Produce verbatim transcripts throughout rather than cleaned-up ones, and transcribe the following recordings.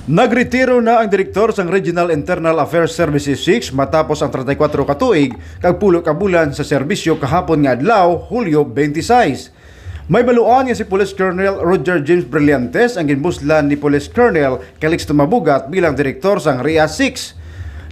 Nagretiro na ang direktor sang Regional Internal Affairs Services six matapos ang treinta y cuatro ka tuig kag pulo ka bulan sa serbisyo kahapon nga adlaw, Hulyo twenty-six. May baluan nga si Police Colonel Roger James Brillantes ang ginbuslan ni Police Colonel Calixto Mabugat bilang direktor sang ria six.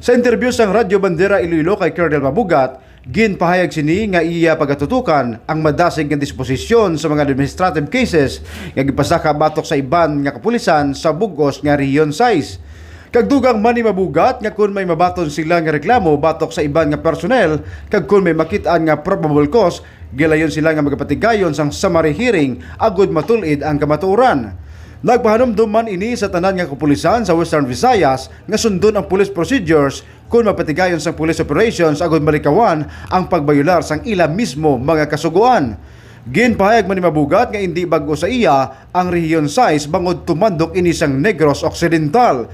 Sa interview sang Radyo Bandera Iloilo kay Colonel Mabugat, ginpahayag sini nga iya pagatutukan ang madasig nga disposisyon sa mga administrative cases nga gipasaka batok sa iban nga kapulisan sa bug-os nga Rehiyon sais. Kag dugang man ni Mabugat nga kon may mabaton sila nga reklamo batok sa iban nga personnel kag kon may makit-an nga probable cause, gilayon sila nga magapatigayon sang summary hearing agud matul-id ang kamatuoran. Nagpahanumdom man ini sa tanan nga kapulisan sa Western Visayas nga sundon ang police procedures kon mapatigayon sang police operations agud malikawan ang pagbayular sang ila mismo mga kasugoan. Ginpahayag man ni Mabugat nga indi bag-o sa iya ang Rehiyon sais bangod tumandok ini sang Negros Occidental.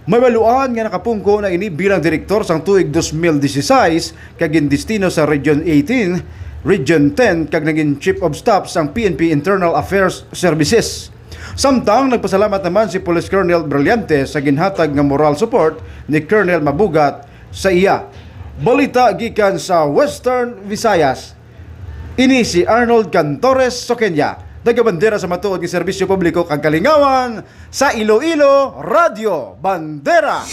May baluan nga nakapungko na ini bilang direktor sang tuig dos mil disisais kag gindestino sa Region eighteen, Region ten kag naging Chief of Staff sang P N P Internal Affairs Services. Samtang nagpasalamat naman si Police Colonel Brillantes sa ginhatag nga moral support ni Colonel Mabugat sa iya. Balita gikan sa Western Visayas. Ini si Arnold Cantores Soqueña, nagabandera sa matuod nga serbisyo publiko kag kalingawan sa Iloilo, Radyo Bandera.